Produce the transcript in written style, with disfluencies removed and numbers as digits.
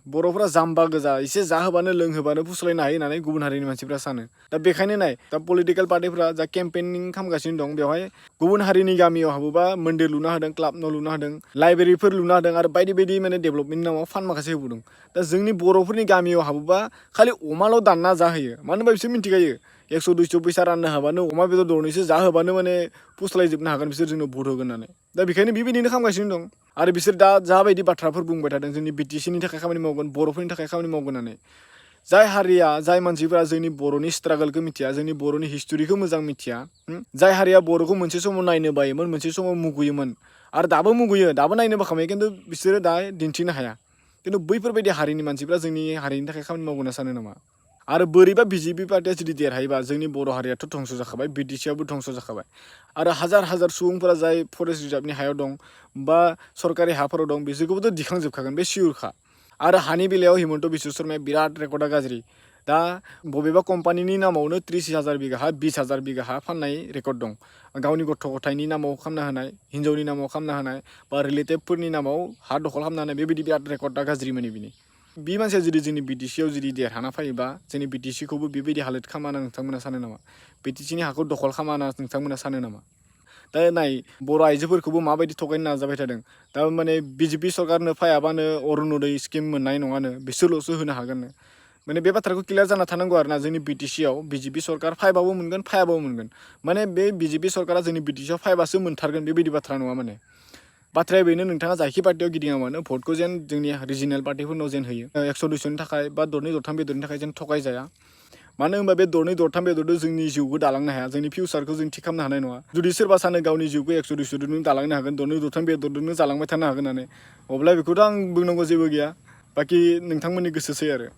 बर'फोरा जाम्बा गोजा एसे जाहोबानो लोंहोबानो फुस्लायनो हायो होननानै गुबुन हारिनि मानसिफ्रा सानो दा बेखायनो नाय दा पलिटिकेल पार्टिफ्रा जा केम्पेनिं खालामगासिनो दं बेवहाय गुबुन हारिनि गामियाव हाबोबा मन्दिर लुना होदों क्लाब न' लुना होदों लाइब्रेरिफोर लुना होदों आरो बायदि बायदि माने डेभेलपमेन्टनि नामाव फान्ड माखासे होबोदों दा जोंनि बर'फोरनि गामियाव हाबोबा खालि अमाल' दानना जाहोयो मानो होनबा बिसोर मिथिखायो 100-200 फैसा राननो हाबानो अमा बेदर दरनैसो जाहोबानो माने फुस्लायजोबनो हागोन बिसोर जोंनो भट होगोन होननानै दा बेखायनो बेबायदिनो खालामगासिनो दं आरो बिसोर दा जाबायदि बाथ्राफोर बुंबाय थादों जोंनि बिटिसिनि थाखाय खामानि मावगोन बर'फोरनि थाखाय खामानि मावगोन होननानै जाय हारिया जाय मानसिफोरा जोंनि बर'नि स्ट्रागलखौ मिथिया जोंनि बर'नि हिस्ट'रिखौ मोजां मिथिया जाय हारिया बर'खौ मोनसे समाव नायनो बायोमोन मोनसे समाव मुगैयोमोन आरो दाबो मुगैयो दाबो नायनो बाखायो खिन्थु बिसोरो दा दिन्थिनो हाया खिन्थु बैफोरबायदि हारिनि मानसिफ्रा जोंनि हारिनि थाखाय खामानि मावगोन होनना सानो नामा आरो बोरैबा बिजेपि पार्टिया जुदि देरहायोबा जोंनि बर' हारियाथ' धंस जाखाबाय बिटिसियावबो धंस जाखाबाय आरो हाजार हाजार सुबुंफोरा जाय फरेस्ट रिजार्भनि हायाव दं बा सरकारि हाफोराव दं बिसोरखौबोथ' दिखांजोबखागोन बे सिउरखा आरो हानि बेलायाव हिमन्त बिश्व शर्माया बिराद रेकर्डा गाज्रि दा बबेबा कम्पानिनि नामावनो 30,000 बिगा हा 20,000 बिगा हा फाननाय रेकर्ड दं गावनि गथ' गथायनि नामाव खालामना होनाय हिन्जावनि नामाव खालामना होनाय बा रिलेटिभफोरनि नामाव हा दखल खालामना होनाय बेबायदि बिराद रेकर्डा गाज्रि माने बिनि बे मानसिया जुदि जोंनि बिटिसियाव जुदि देरहाना फैयोबा जोंनि बिटिसिखौबो बेबायदि हालोद खालामना नोंथांमोना सानो नामा बिटिसिनि हाखौ दखल खालामना नोंथांमोना सानो नामा दा नाय बर' आइजोफोरखौबो माबायदि थगायनो नाजाबाय थादों दा माने बिजेपि सरकारनो फायाबानो अरुण'दय स्किम मोननाय नङानो बिसोरल'सो होनो हागोननो माने बे बाथ्राखौ क्लियार जाना थानांगौ आरो ना जोंनि बिटिसियाव बिजेपि सरकार फायबाबो मोनगोन फायाबाबो मोनगोन माने बे बिजेपि सरकारा जोंनि बिटिसियाव फायबासो मोनथारगोन बेबायदि बाथ्रा नङा माने बाथ्राया बेनो नोंथाङा जायखि पार्टियाव गिदिङा मानो भटखौ जेन जोंनि रिजिनेल पार्टिफोरनाव जेन होयो 100-200नि थाखाय बा दरनै दरथाम बेदरनि थाखाय जेन थगायजाया मानो होनबा बे दरनै दरथाम बेदरजों जोंनि जिउखौ दालांनो हाया जोंनि फिउचारखौ जों थि खालामनो हानाय नङा जुदि सोरबा सानो गावनि जिउखौ 100-200 दालांनो हागोन दरनै दरथाम बेदरजोंनो जालांबाय थानो हागोन होननानै अब्ला बेखौथ' आं बुंनांगौ जेबो गैया बाखि नोंथांमोननि गोसोसै आरो